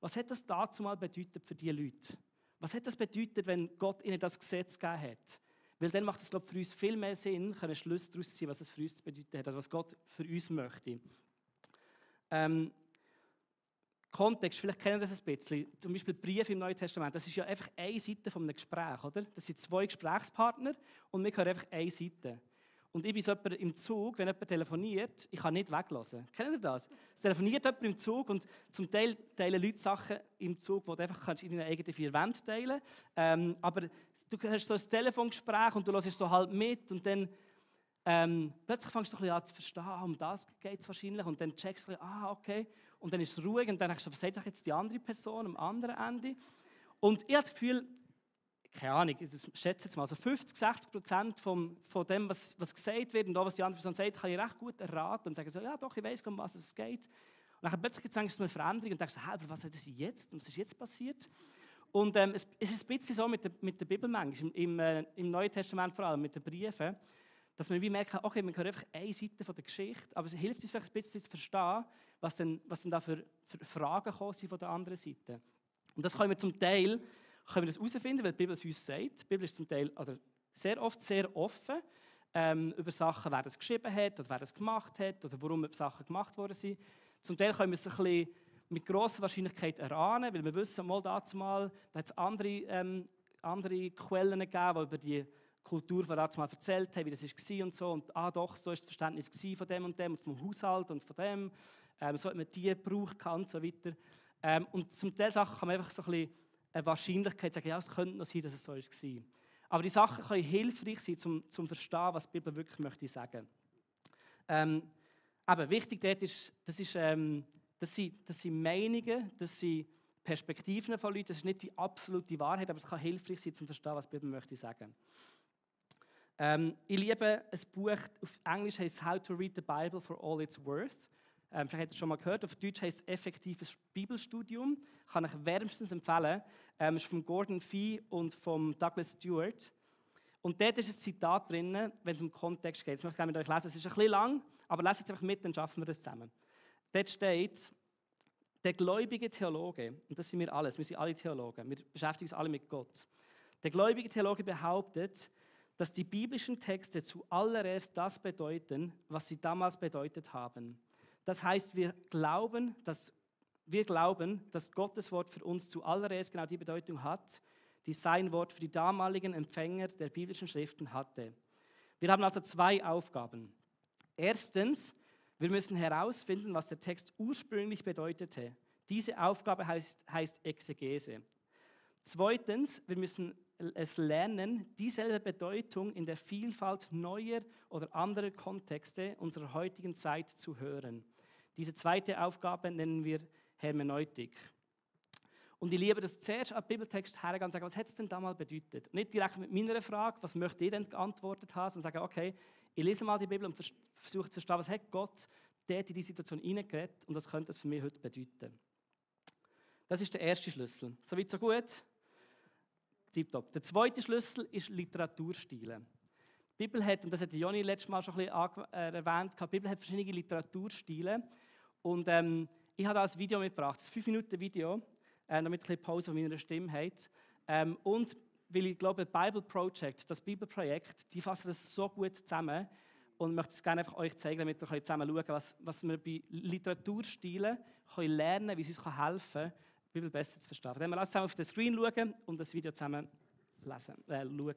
was hat das dazu mal bedeutet für diese Leute? Was hat das bedeutet, wenn Gott ihnen das Gesetz gegeben hat? Weil dann macht es, glaube ich, für uns viel mehr Sinn, können Schlüsse daraus ziehen, was es für uns zu bedeuten hat, also was Gott für uns möchte. Kontext, vielleicht kennen Sie das ein bisschen, zum Beispiel Briefe im Neuen Testament, das ist ja einfach eine Seite von einem Gespräch, oder? Das sind 2 Gesprächspartner und wir hören einfach eine Seite. Und ich bin so jemand im Zug, wenn jemand telefoniert, ich kann nicht weglassen. Kennt ihr das? Es telefoniert jemand im Zug und zum Teil teilen Leute Sachen im Zug, die du einfach in deinen eigenen 4 Wänden teilen kannst. Aber du hast so ein Telefongespräch und du hörst so halb mit und dann plötzlich fängst du ein bisschen an zu verstehen, um das geht es wahrscheinlich. Und dann checkst du, okay. Und dann ist es ruhig und dann denkst du, was sagt jetzt die andere Person am anderen Ende? Und ich habe das Gefühl, keine Ahnung, ich schätze jetzt mal, so 50-60% von dem, was gesagt wird und auch was die andere Person sagt, kann ich recht gut erraten und sagen so, ja doch, ich weiss, um was es geht. Und dann plötzlich gibt es so eine Veränderung und denkst so, aber was ist jetzt? Und was ist jetzt passiert? Und es ist ein bisschen so mit der Bibel manchmal, im Neuen Testament vor allem, mit den Briefen, dass wir wie merken, okay, wir hören einfach eine Seite von der Geschichte, aber es hilft uns vielleicht ein bisschen zu verstehen, was denn da für Fragen gekommen sind von der anderen Seite. Und das können wir zum Teil herausfinden, weil die Bibel es uns sagt. Die Bibel ist zum Teil, oder sehr oft sehr offen über Sachen, wer das geschrieben hat oder wer das gemacht hat oder warum Sachen gemacht worden sind. Zum Teil können wir es ein bisschen mit grosser Wahrscheinlichkeit erahnen, weil wir wissen, da hat es andere Quellen gegeben, die über die Kultur von damals erzählt haben, wie das war und so. Und doch, so war das Verständnis von dem und dem und vom Haushalt und von dem. So hat man die gebraucht und so weiter. Und zum Teil Sachen kann man einfach so ein bisschen eine Wahrscheinlichkeit sagen, ja, es könnte noch sein, dass es so war. Aber die Sachen können hilfreich sein, zum Verstehen, was die Bibel wirklich möchte sagen. Aber wichtig dort ist, das sind Meinungen, das sind Perspektiven von Leuten, das ist nicht die absolute Wahrheit, aber es kann hilfreich sein, zum Verstehen, was die Bibel möchte sagen. Ich liebe ein Buch, auf Englisch heißt es «How to read the Bible for all it's worth». Vielleicht habt ihr es schon mal gehört, auf Deutsch heißt es «Effektives Bibelstudium». Kann ich wärmstens empfehlen. Es ist von Gordon Fee und von Douglas Stewart. Und dort ist ein Zitat drin, wenn es um Kontext geht. Das möchte ich mit euch lesen. Es ist ein bisschen lang, aber lest es einfach mit, dann schaffen wir das zusammen. Dort steht, der gläubige Theologe, und das sind wir alles, wir sind alle Theologen, wir beschäftigen uns alle mit Gott. Der gläubige Theologe behauptet, dass die biblischen Texte zuallererst das bedeuten, was sie damals bedeutet haben. Das heißt, wir glauben, dass Gottes Wort für uns zuallererst genau die Bedeutung hat, die sein Wort für die damaligen Empfänger der biblischen Schriften hatte. Wir haben also 2 Aufgaben. Erstens, wir müssen herausfinden, was der Text ursprünglich bedeutete. Diese Aufgabe heißt Exegese. Zweitens, wir müssen es lernen, dieselbe Bedeutung in der Vielfalt neuer oder anderer Kontexte unserer heutigen Zeit zu hören. Diese zweite Aufgabe nennen wir Hermeneutik. Und ich liebe das, zuerst an den Bibeltext hergehen und sagen, was hat es denn damals bedeutet? Nicht direkt mit meiner Frage, was möchte ich denn geantwortet haben, sondern sagen, okay, ich lese mal die Bibel und versuche zu verstehen, was hat Gott dort in die Situation hineingeredet und was könnte das für mich heute bedeuten. Das ist der erste Schlüssel. Soweit, so gut? Tipptopp. Der zweite Schlüssel ist Literaturstile. Die Bibel hat, und das hat Joni letztes Mal schon ein bisschen erwähnt, die Bibel hat verschiedene Literaturstile. Und ich habe da ein Video mitgebracht, ein 5-Minuten-Video, damit ihr ein bisschen Pause von meiner Stimme habt. Und weil ich glaube, Bible Project, das Bibelprojekt, die fassen das so gut zusammen und ich möchte es gerne einfach euch zeigen, damit ihr zusammen schauen könnt, was wir bei Literaturstilen lernen können, wie es uns helfen kann, die Bibel besser zu verstehen. Von dem wir zusammen auf den Screen schauen und das Video zusammen schauen.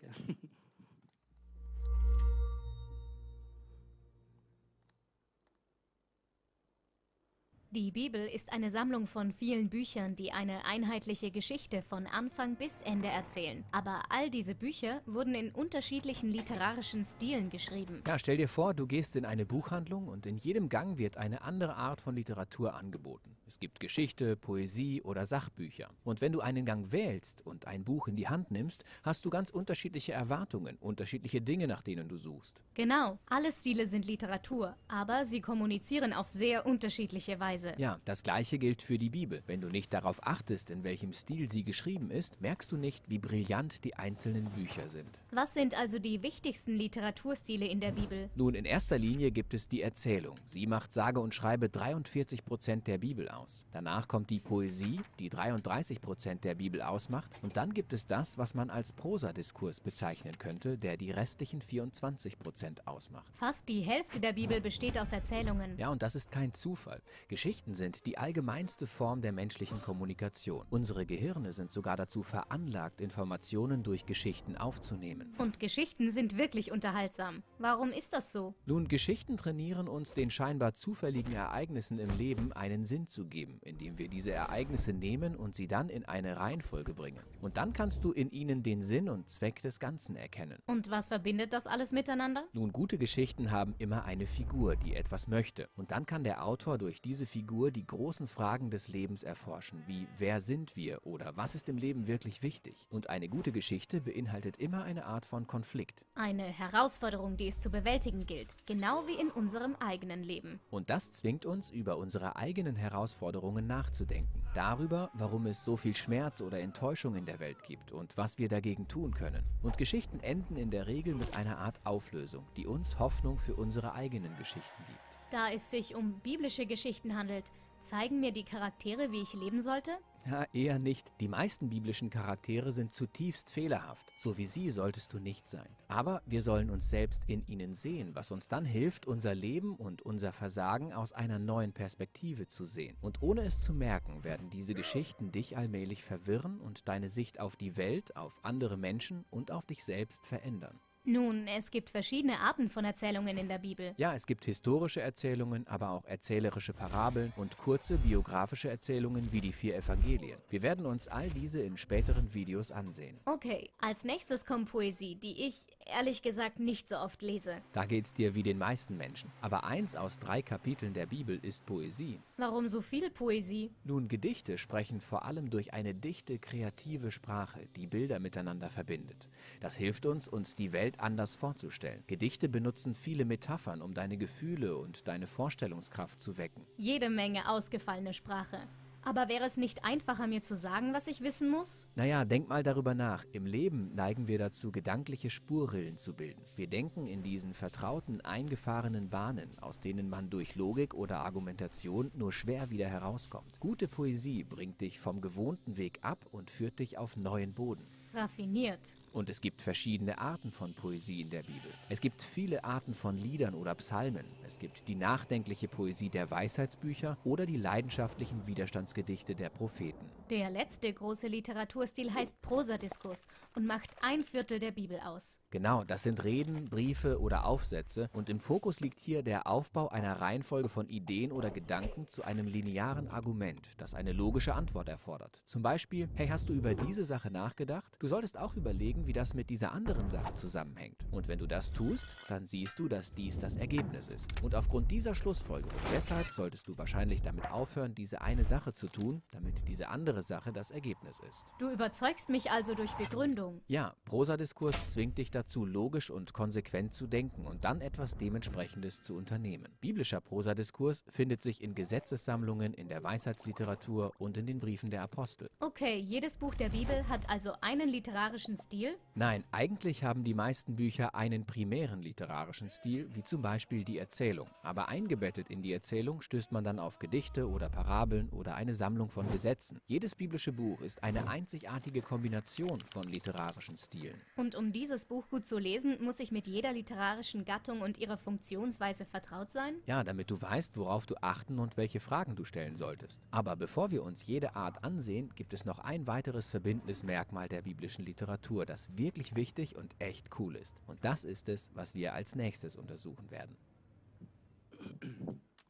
Die Bibel ist eine Sammlung von vielen Büchern, die eine einheitliche Geschichte von Anfang bis Ende erzählen. Aber all diese Bücher wurden in unterschiedlichen literarischen Stilen geschrieben. Ja, stell dir vor, du gehst in eine Buchhandlung und in jedem Gang wird eine andere Art von Literatur angeboten. Es gibt Geschichte, Poesie oder Sachbücher. Und wenn du einen Gang wählst und ein Buch in die Hand nimmst, hast du ganz unterschiedliche Erwartungen, unterschiedliche Dinge, nach denen du suchst. Genau, alle Stile sind Literatur, aber sie kommunizieren auf sehr unterschiedliche Weise. Ja, das Gleiche gilt für die Bibel. Wenn du nicht darauf achtest, in welchem Stil sie geschrieben ist, merkst du nicht, wie brillant die einzelnen Bücher sind. Was sind also die wichtigsten Literaturstile in der Bibel? Nun, in erster Linie gibt es die Erzählung. Sie macht sage und schreibe 43% der Bibel aus. Danach kommt die Poesie, die 33% der Bibel ausmacht. Und dann gibt es das, was man als Prosadiskurs bezeichnen könnte, der die restlichen 24% ausmacht. Fast die Hälfte der Bibel besteht aus Erzählungen. Ja, und das ist kein Zufall. Geschichten sind die allgemeinste Form der menschlichen Kommunikation. Unsere Gehirne sind sogar dazu veranlagt, Informationen durch Geschichten aufzunehmen. Und Geschichten sind wirklich unterhaltsam. Warum ist das so? Nun, Geschichten trainieren uns, den scheinbar zufälligen Ereignissen im Leben einen Sinn zu geben, indem wir diese Ereignisse nehmen und sie dann in eine Reihenfolge bringen. Und dann kannst du in ihnen den Sinn und Zweck des Ganzen erkennen. Und was verbindet das alles miteinander? Nun, gute Geschichten haben immer eine Figur, die etwas möchte. Und dann kann der Autor durch diese Figur die großen Fragen des Lebens erforschen, wie wer sind wir oder was ist im Leben wirklich wichtig. Und eine gute Geschichte beinhaltet immer eine Art von Konflikt. Eine Herausforderung, die es zu bewältigen gilt, genau wie in unserem eigenen Leben. Und das zwingt uns, über unsere eigenen Herausforderungen nachzudenken. Darüber, warum es so viel Schmerz oder Enttäuschung in der Welt gibt und was wir dagegen tun können. Und Geschichten enden in der Regel mit einer Art Auflösung, die uns Hoffnung für unsere eigenen Geschichten gibt. Da es sich um biblische Geschichten handelt, zeigen mir die Charaktere, wie ich leben sollte? Ja, eher nicht. Die meisten biblischen Charaktere sind zutiefst fehlerhaft. So wie sie solltest du nicht sein. Aber wir sollen uns selbst in ihnen sehen, was uns dann hilft, unser Leben und unser Versagen aus einer neuen Perspektive zu sehen. Und ohne es zu merken, werden diese Geschichten dich allmählich verwirren und deine Sicht auf die Welt, auf andere Menschen und auf dich selbst verändern. Nun, es gibt verschiedene Arten von Erzählungen in der Bibel. Ja, es gibt historische Erzählungen, aber auch erzählerische Parabeln und kurze biografische Erzählungen wie die 4 Evangelien. Wir werden uns all diese in späteren Videos ansehen. Okay, als nächstes kommt Poesie, die ich ehrlich gesagt nicht so oft lese. Da geht's dir wie den meisten Menschen. Aber 1 aus 3 Kapiteln der Bibel ist Poesie. Warum so viel Poesie? Nun, Gedichte sprechen vor allem durch eine dichte, kreative Sprache, die Bilder miteinander verbindet. Das hilft uns, uns die Welt anders vorzustellen. Gedichte benutzen viele Metaphern, um deine Gefühle und deine Vorstellungskraft zu wecken. Jede Menge ausgefallene Sprache. Aber wäre es nicht einfacher, mir zu sagen, was ich wissen muss? Naja, denk mal darüber nach. Im Leben neigen wir dazu, gedankliche Spurrillen zu bilden. Wir denken in diesen vertrauten, eingefahrenen Bahnen, aus denen man durch Logik oder Argumentation nur schwer wieder herauskommt. Gute Poesie bringt dich vom gewohnten Weg ab und führt dich auf neuen Boden. Raffiniert. Und es gibt verschiedene Arten von Poesie in der Bibel. Es gibt viele Arten von Liedern oder Psalmen. Es gibt die nachdenkliche Poesie der Weisheitsbücher oder die leidenschaftlichen Widerstandsgedichte der Propheten. Der letzte große Literaturstil heißt Prosadiskus und macht 1/4 der Bibel aus. Genau, das sind Reden, Briefe oder Aufsätze und im Fokus liegt hier der Aufbau einer Reihenfolge von Ideen oder Gedanken zu einem linearen Argument, das eine logische Antwort erfordert. Zum Beispiel, hey, hast du über diese Sache nachgedacht? Du solltest auch überlegen, wie das mit dieser anderen Sache zusammenhängt. Und wenn du das tust, dann siehst du, dass dies das Ergebnis ist. Und aufgrund dieser Schlussfolgerung, deshalb solltest du wahrscheinlich damit aufhören, diese eine Sache zu tun, damit diese andere Sache das Ergebnis ist. Du überzeugst mich also durch Begründung. Ja, Prosadiskurs zwingt dich dazu, logisch und konsequent zu denken und dann etwas Dementsprechendes zu unternehmen. Biblischer Prosadiskurs findet sich in Gesetzessammlungen, in der Weisheitsliteratur und in den Briefen der Apostel. Okay, jedes Buch der Bibel hat also einen literarischen Stil? Nein, eigentlich haben die meisten Bücher einen primären literarischen Stil, wie zum Beispiel die Erzählung. Aber eingebettet in die Erzählung stößt man dann auf Gedichte oder Parabeln oder eine Sammlung von Gesetzen. Jedes biblische Buch ist eine einzigartige Kombination von literarischen Stilen. Und um dieses Buch gut zu lesen, muss ich mit jeder literarischen Gattung und ihrer Funktionsweise vertraut sein? Ja, damit du weißt, worauf du achten und welche Fragen du stellen solltest. Aber bevor wir uns jede Art ansehen, gibt es noch ein weiteres verbindendes Merkmal der biblischen Literatur, das wirklich wichtig und echt cool ist. Und das ist es, was wir als nächstes untersuchen werden.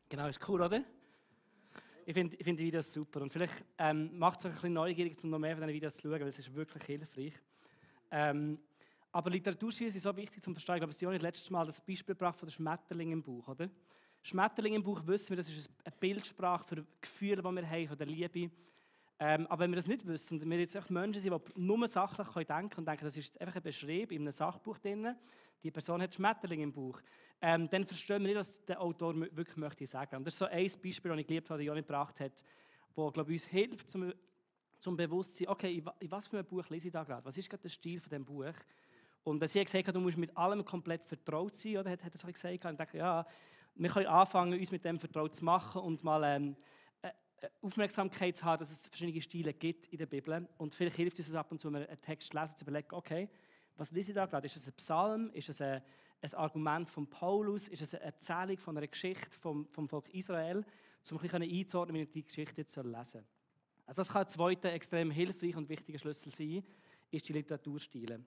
Genau, ist cool, oder? Ich finde die Videos super. Und vielleicht macht es euch ein bisschen neugierig, um noch mehr von diesen Videos zu schauen, weil es ist wirklich hilfreich. Aber Literaturstile sind so wichtig zum Verstehen. Ich glaube, Sion hat letztes Mal das Beispiel gebracht von der Schmetterling im Buch, oder? Schmetterling im Buch wissen wir, das ist eine Bildsprache für Gefühle, die wir haben, von der Liebe. Aber wenn wir das nicht wissen und wir jetzt echt Menschen sind, die nur sachlich denken können und denken, das ist jetzt einfach ein Beschrieb in einem Sachbuch drin, die Person hat Schmetterling im Buch, dann verstehen wir nicht, was der Autor wirklich möchte sagen. Und das ist so ein Beispiel, das ich geliebt habe, das Joni gebracht hat, das, glaube ich, uns hilft, zum Bewusstsein, okay, in was für ein Buch lese ich da gerade? Was ist gerade der Stil von diesem Buch? Und sie hat gesagt, du musst mit allem komplett vertraut sein, oder? Hat er so gesagt. Und ich dachte, ja, wir können anfangen, uns mit dem vertraut zu machen und mal Aufmerksamkeit zu haben, dass es verschiedene Stile gibt in der Bibel. Und vielleicht hilft uns ab und zu, wenn wir einen Text lesen, zu überlegen, okay, was lese ich da gerade? Ist es ein Psalm? Ist es ein Argument von Paulus? Ist es eine Erzählung von einer Geschichte vom Volk Israel? Um ein bisschen einzuordnen, wie ich die Geschichte jetzt lesen soll. Also das kann ein zweiter extrem hilfreich und wichtiger Schlüssel sein, ist die Literaturstile.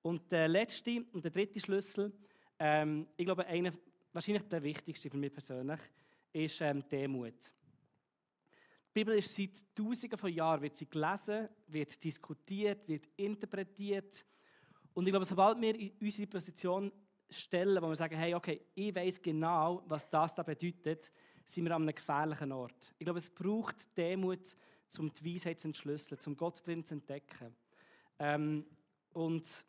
Und der letzte und der dritte Schlüssel, ich glaube, wahrscheinlich der wichtigste für mich persönlich, ist Demut. Die Bibel ist seit Tausenden von Jahren wird sie gelesen, wird diskutiert, wird interpretiert. Und ich glaube, sobald wir in unsere Position stellen, wo wir sagen, hey, okay, ich weiß genau, was das da bedeutet, sind wir an einem gefährlichen Ort. Ich glaube, es braucht Demut, um die Weisheit zu entschlüsseln, um Gott drin zu entdecken. Und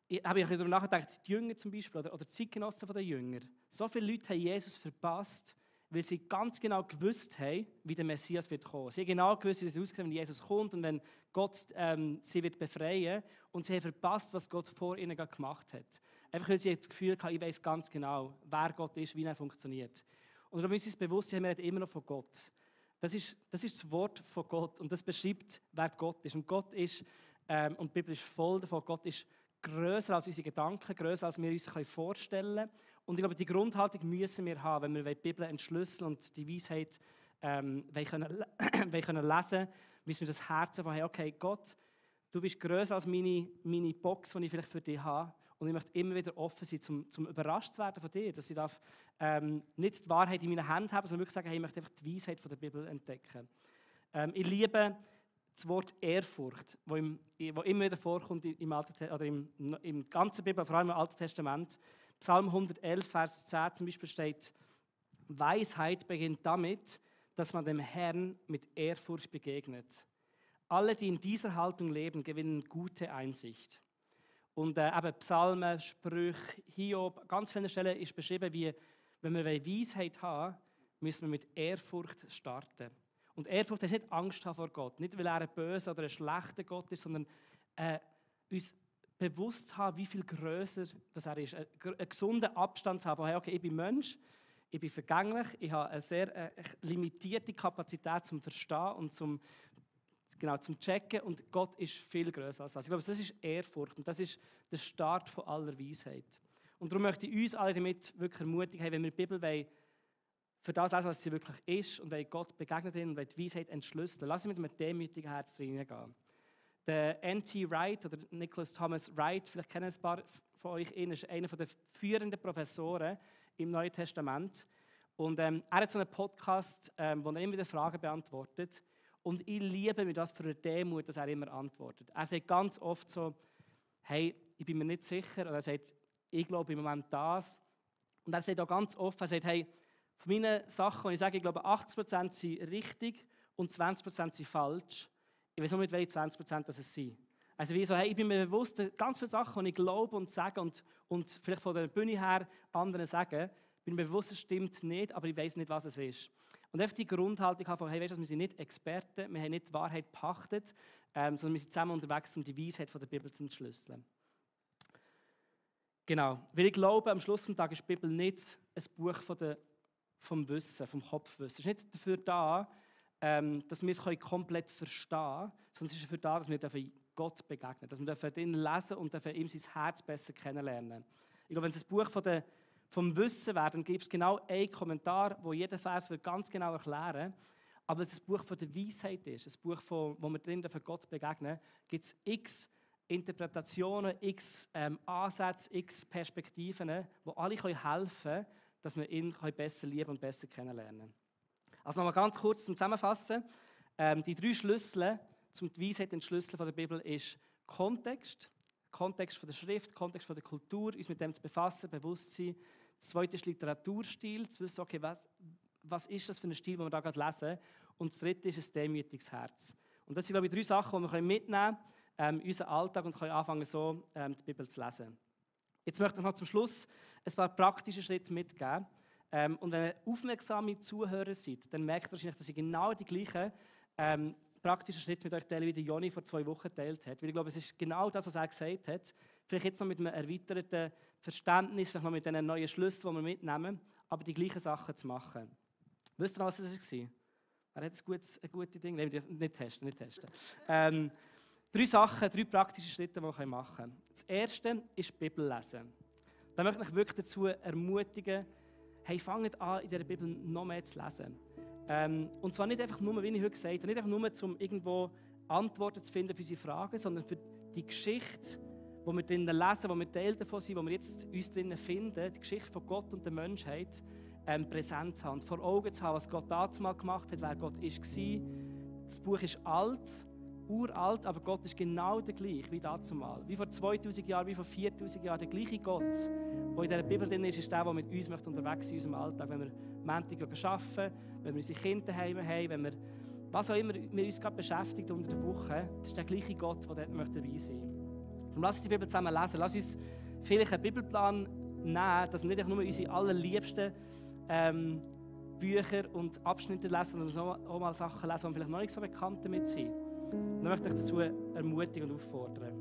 ich habe darüber nachgedacht, die Jünger zum Beispiel, oder die Zeitgenossen der Jünger. So viele Leute haben Jesus verpasst, weil sie ganz genau gewusst haben, wie der Messias wird kommen. Sie haben genau gewusst, wie es aussieht, wenn Jesus kommt und wenn Gott sie wird befreien. Und sie haben verpasst, was Gott vor ihnen gemacht hat. Einfach weil sie das Gefühl hatten, ich weiß ganz genau, wer Gott ist, wie er funktioniert. Und wir müssen uns bewusst sein, wir reden immer noch von Gott. Das ist das Wort von Gott und das beschreibt, wer Gott ist. Und Gott ist, und die Bibel ist voll davon, Gott ist grösser als unsere Gedanken, grösser als wir uns vorstellen können. Und ich glaube, die Grundhaltung müssen wir haben, wenn wir die Bibel entschlüsseln und die Weisheit können lesen, müssen wir das Herz haben, okay, Gott, du bist grösser als meine Box, die ich vielleicht für dich habe. Und ich möchte immer wieder offen sein, zum überrascht zu werden von dir. Dass ich nicht die Wahrheit in meinen Händen habe, sondern wirklich sagen, hey, ich möchte einfach die Weisheit von der Bibel entdecken. Ich liebe das Wort Ehrfurcht, wo immer wieder vorkommt im ganzen Bibel, vor allem im Alten Testament. Psalm 111, Vers 10 zum Beispiel steht, Weisheit beginnt damit, dass man dem Herrn mit Ehrfurcht begegnet. Alle, die in dieser Haltung leben, gewinnen gute Einsicht. Und eben Psalmen, Sprüche, Hiob, ganz viele Stellen ist beschrieben, wie, wenn wir Weisheit haben, müssen wir mit Ehrfurcht starten. Und Ehrfurcht ist nicht Angst haben vor Gott, nicht weil er ein böser oder ein schlechter Gott ist, sondern uns bewusst haben, wie viel grösser das er ist. Einen gesunden Abstand zu haben, okay, ich bin Mensch, ich bin vergänglich, ich habe eine sehr limitierte Kapazität zum Verstehen und zum Checken und Gott ist viel grösser als das. Ich glaube, das ist Ehrfurcht und das ist der Start von aller Weisheit. Und darum möchte ich uns alle damit wirklich ermutigen, wenn wir die Bibel wollen, für das lesen, was sie wirklich ist und wenn Gott begegnet und wenn die Weisheit entschlüsseln, lass uns mit einem demütigen Herz reingehen. Der N.T. Wright oder Nicholas Thomas Wright, vielleicht kennen ein paar von euch ihn, ist einer der führenden Professoren im Neuen Testament. Und er hat so einen Podcast, wo er immer wieder Fragen beantwortet. Und ich liebe mir das für eine Demut, dass er immer antwortet. Er sagt ganz oft so, hey, ich bin mir nicht sicher. Oder er sagt, ich glaube im Moment das. Und er sagt auch ganz oft, er sagt, hey, von meinen Sachen, wo ich sage, ich glaube 80% sind richtig und 20% sind falsch. Ich weiß nur nicht, welche 20% das sind. Also wie so, hey, ich bin mir bewusst, ganz viele Sachen, die ich glaube und sage und vielleicht von der Bühne her anderen sagen, bin mir bewusst, es stimmt nicht, aber ich weiß nicht, was es ist. Und einfach die Grundhaltung haben von, hey, weißt du, wir sind nicht Experten, wir haben nicht die Wahrheit gepachtet, sondern wir sind zusammen unterwegs, um die Weisheit von der Bibel zu entschlüsseln. Genau, weil ich glaube, am Schluss des Tages ist die Bibel nicht ein Buch vom Wissen, vom Kopfwissen. Es ist nicht dafür da, dass wir es komplett verstehen können, sondern es ist dafür da, dass wir Gott begegnen, dass wir ihn lesen und ihm sein Herz besser kennenlernen. Ich glaube, wenn es ein Buch vom Wissen wäre, dann gibt es genau einen Kommentar, wo jeder Vers ganz genau erklären. Aber wenn es ein Buch von der Weisheit ist, ein Buch, wo wir drin für Gott begegnen, gibt es x Interpretationen, x Ansätze, x Perspektiven, die alle helfen können, dass wir ihn besser lieben und besser kennenlernen können. Also nochmal ganz kurz zum Zusammenfassen. Die 3 Schlüssel, um die Weisheit zu entschlüsseln von der Bibel, ist Kontext von der Schrift, Kontext von der Kultur, uns mit dem zu befassen, Bewusstsein. Das zweite ist Literaturstil, zu wissen, okay, was ist das für ein Stil, den wir da gerade lesen. Und das dritte ist ein demütiges Herz. Und das sind, glaube ich, 3 Sachen, die wir mitnehmen können in unseren Alltag und können anfangen, so die Bibel zu lesen. Jetzt möchte ich noch zum Schluss ein paar praktische Schritte mitgeben. Und wenn ihr aufmerksame Zuhörer seid, dann merkt ihr wahrscheinlich, dass ich genau die gleichen praktischen Schritt mit euch teilen, wie der Joni vor 2 Wochen geteilt hat. Weil ich glaube, es ist genau das, was er gesagt hat. Vielleicht jetzt noch mit einem erweiterten Verständnis, vielleicht noch mit diesen neuen Schlüssen, die wir mitnehmen, aber die gleichen Sachen zu machen. Wisst ihr noch, was es war? Wer hat ein gutes Ding? Nein, nicht testen. 3 Sachen, 3 praktische Schritte, die wir machen können. Das erste ist die Bibel lesen. Da möchte ich euch wirklich dazu ermutigen, hey, fangt an, in dieser Bibel noch mehr zu lesen. Und zwar nicht einfach nur, wie ich heute gesagt habe, nicht einfach nur, um irgendwo Antworten zu finden für unsere Fragen, sondern für die Geschichte, die wir drinnen lesen, die wir Teil davon sind, die wir jetzt uns drinnen finden, die Geschichte von Gott und der Menschheit, präsent zu haben, vor Augen zu haben, was Gott damals gemacht hat, wer Gott war. Das Buch ist alt, uralt, aber Gott ist genau der gleiche wie dazumal. Wie vor 2000 Jahren, wie vor 4000 Jahren. Der gleiche Gott, der in dieser Bibel drin ist der mit uns unterwegs sein in unserem Alltag. Wenn wir Montag arbeiten, wenn wir unsere Kinder daheim haben, wenn wir was auch immer wir uns gerade beschäftigt unter der Woche, das ist der gleiche Gott, der dort dabei sein möchte. Darum lass uns die Bibel zusammen lesen. Lass uns vielleicht einen Bibelplan nehmen, dass wir nicht einfach nur unsere allerliebsten Bücher und Abschnitte lesen, sondern auch mal Sachen lesen, die vielleicht noch nicht so bekannt damit sind. Und dann möchte ich dazu ermutigen und auffordern.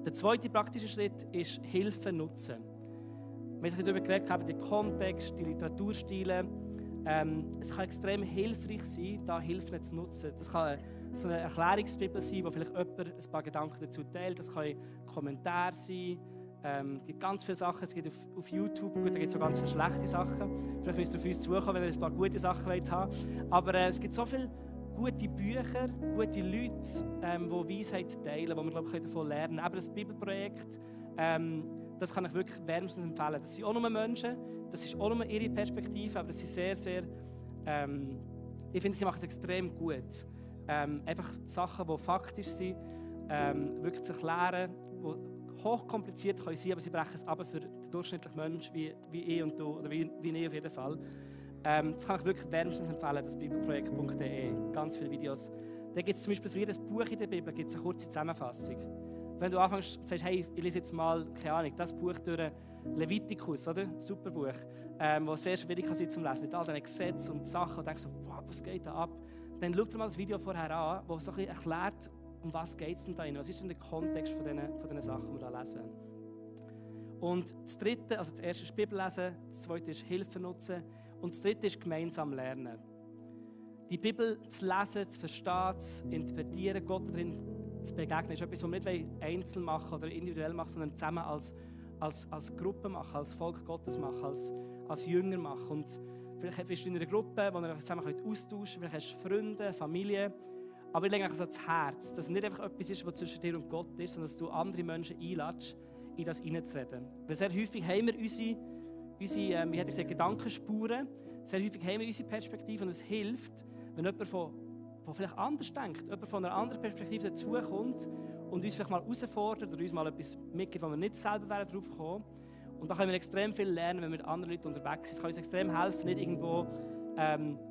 Der zweite praktische Schritt ist Hilfe nutzen. Wir haben darüber geredet, den Kontext, die Literaturstile. Es kann extrem hilfreich sein, da Hilfe zu nutzen. Das kann so eine Erklärungsbibel sein, wo vielleicht jemand ein paar Gedanken dazu teilt. Das kann ein Kommentar sein. Es gibt ganz viele Sachen. Es gibt auf YouTube, gut, da gibt es auch ganz viele schlechte Sachen. Vielleicht müsst ihr auf uns zukommen, wenn ihr ein paar gute Sachen wollt haben. Aber es gibt so viele gute Bücher, gute Leute, die Weisheit teilen, wo wir glaube ich, davon lernen können. Aber das Bibelprojekt, das kann ich wirklich wärmstens empfehlen. Das sind auch nur Menschen, das ist auch nur ihre Perspektive, aber das sind sehr, sehr, ich finde, sie machen es extrem gut. Einfach Sachen, die faktisch sind, wirklich zu erklären, die hochkompliziert sein können, aber sie brechen es ab für den durchschnittlichen Menschen wie ich und du, oder wie ich auf jeden Fall. Das kann ich wirklich wärmstens empfehlen, das bibelprojekt.de. Ganz viele Videos. Da gibt es zum Beispiel für jedes Buch in der Bibel gibt's eine kurze Zusammenfassung. Wenn du anfängst und sagst, hey, ich lese jetzt mal, keine Ahnung, das Buch durch Levitikus, oder? Super Buch, das sehr schwierig kann sein zum Lesen, mit all diesen Gesetzen und Sachen, und denkst so, wow, was geht da ab? Dann schau dir mal das Video vorher an, das so ein bisschen erklärt, um was geht es denn da rein? Was ist denn der Kontext von diesen Sachen, die wir da lesen? Und das dritte, also das erste ist Bibel lesen, das zweite ist Hilfe nutzen und das dritte ist gemeinsam lernen. Die Bibel zu lesen, zu verstehen, zu interpretieren, Gott darin zu begegnen, ist etwas, was wir nicht einzeln machen oder individuell machen, sondern zusammen als Gruppe machen, als Volk Gottes machen, als Jünger machen. Und vielleicht bist du in einer Gruppe, wo ihr euch zusammen austauschen könnt, vielleicht hast du Freunde, Familie. Aber ich lege einfach so ans Herz, dass es nicht einfach etwas ist, was zwischen dir und Gott ist, sondern dass du andere Menschen einlädst, in das hineinzureden. Weil sehr häufig haben wir unsere wie hätte ich gesagt, Gedankenspuren. Sehr häufig haben wir unsere Perspektive und es hilft, wenn jemand der vielleicht anders denkt, jemand von einer anderen Perspektive dazukommt und uns vielleicht mal herausfordert oder uns mal etwas mitgibt, wo wir nicht selber drauf kommen. Und da können wir extrem viel lernen, wenn wir mit anderen Leuten unterwegs sind. Es kann uns extrem helfen, nicht irgendwo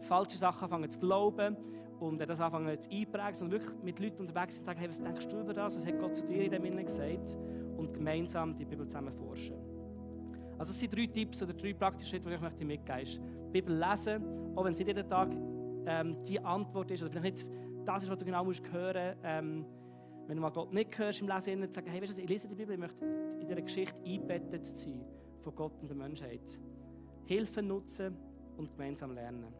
falsche Sachen anfangen zu glauben und das anfangen zu einprägen, sondern wirklich mit Leuten unterwegs sind und sagen, hey, was denkst du über das? Was hat Gott zu dir in dem Innen gesagt? Und gemeinsam die Bibel zusammen forschen. Also es sind 3 Tipps oder 3 praktische Schritte, die ich möchte mitgeben möchte. Bibel lesen, auch wenn es nicht jeden Tag die Antwort ist, oder vielleicht nicht das ist, was du genau musst hören musst. Wenn du mal Gott nicht hörst im Lesen, zu sagen, hey, weißt du, ich lese die Bibel, ich möchte in dieser Geschichte eingebettet sein von Gott und der Menschheit. Hilfe nutzen und gemeinsam lernen.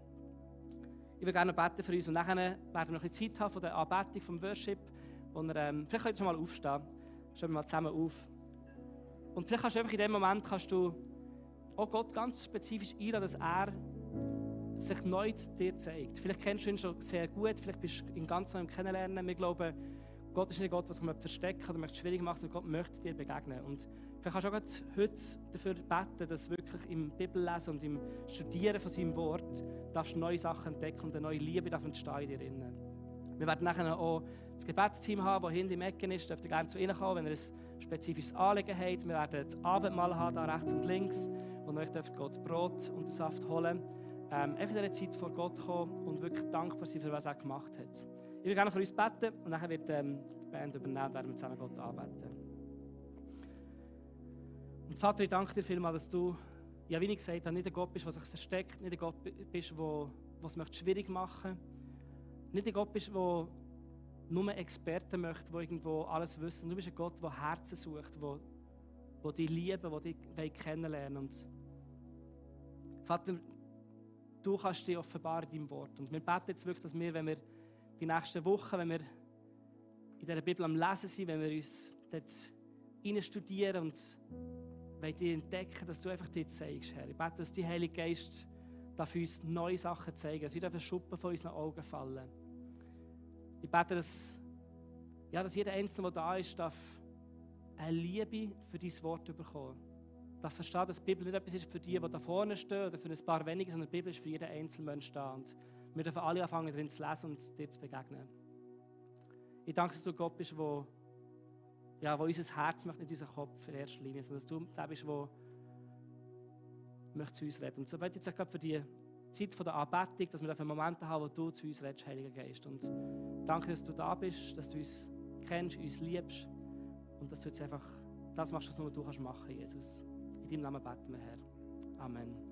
Ich würde gerne beten für uns und nachher werden wir noch ein bisschen Zeit haben von der Anbetung, vom Worship. Und vielleicht könnt ihr schon mal aufstehen. Stehen wir mal zusammen auf. Und vielleicht kannst du einfach in dem Moment auch Gott ganz spezifisch einladen, dass er sich neu zu dir zeigt. Vielleicht kennst du ihn schon sehr gut, vielleicht bist du ihn ganz neu im Kennenlernen. Wir glauben, Gott ist nicht Gott, der sich verstecken oder möchte schwierig machen, sondern Gott möchte dir begegnen. Und vielleicht kannst du auch heute dafür beten, dass wirklich im Bibellesen und im Studieren von seinem Wort darfst du neue Sachen entdecken und eine neue Liebe darf entstehen in dir drin. Wir werden nachher auch das Gebetsteam haben, das hinten im Ecken ist. Dürft ihr gerne zu ihnen kommen, wenn ihr ein spezifisches Anliegen habt. Wir werden das Abendmahl haben, da rechts und links, wo ihr euch Gott das Brot und den Saft holen dürft. Einfach in dieser Zeit vor Gott kommen und wirklich dankbar sein, für was er gemacht hat. Ich will gerne für uns beten und dann wird die Band übernehmen und werden wir zusammen Gott anbeten. Und Vater, ich danke dir vielmals, dass du, ja, wie ich gesagt habe, nicht ein Gott bist, der sich versteckt, nicht ein Gott bist, der es schwierig machen möchte. Nicht ein Gott bist, der nur Experten möchte, die irgendwo alles wissen. Du bist ein Gott, der Herzen sucht, die dich lieben, die dich kennenlernen wollen. Und Vater, du kannst dich offenbaren in deinem Wort. Und wir beten jetzt wirklich, dass wir, wenn wir die nächsten Wochen, wenn wir in dieser Bibel am Lesen sind, wenn wir uns dort studieren und dich entdecken, dass du einfach dir zeigst, Herr. Ich bete, dass die Heilige Geist für uns neue Sachen zeigen, dass wir auf Schuppen von unseren Augen fallen. Ich bete, dass jeder Einzelne, der da ist, darf eine Liebe für dein Wort bekommen. Darf verstehen, dass die Bibel nicht etwas ist für die da vorne stehen oder für ein paar wenige, sondern die Bibel ist für jeden einzelnen Menschen da. Und wir dürfen alle anfangen, darin zu lesen und dir zu begegnen. Ich danke, dass du Gott bist, wo unser Herz möchte, nicht unser Kopf in erster Linie, sondern dass du der bist, der möchte zu uns reden. Und so bete ich jetzt gerade für die Zeit der Anbetung, dass wir Momente haben, wo du zu uns redest, Heiliger Geist. Und danke, dass du da bist, dass du uns kennst, uns liebst und dass du jetzt einfach das machst, was nur du kannst machen, Jesus. In deinem Namen beten wir, Herr. Amen.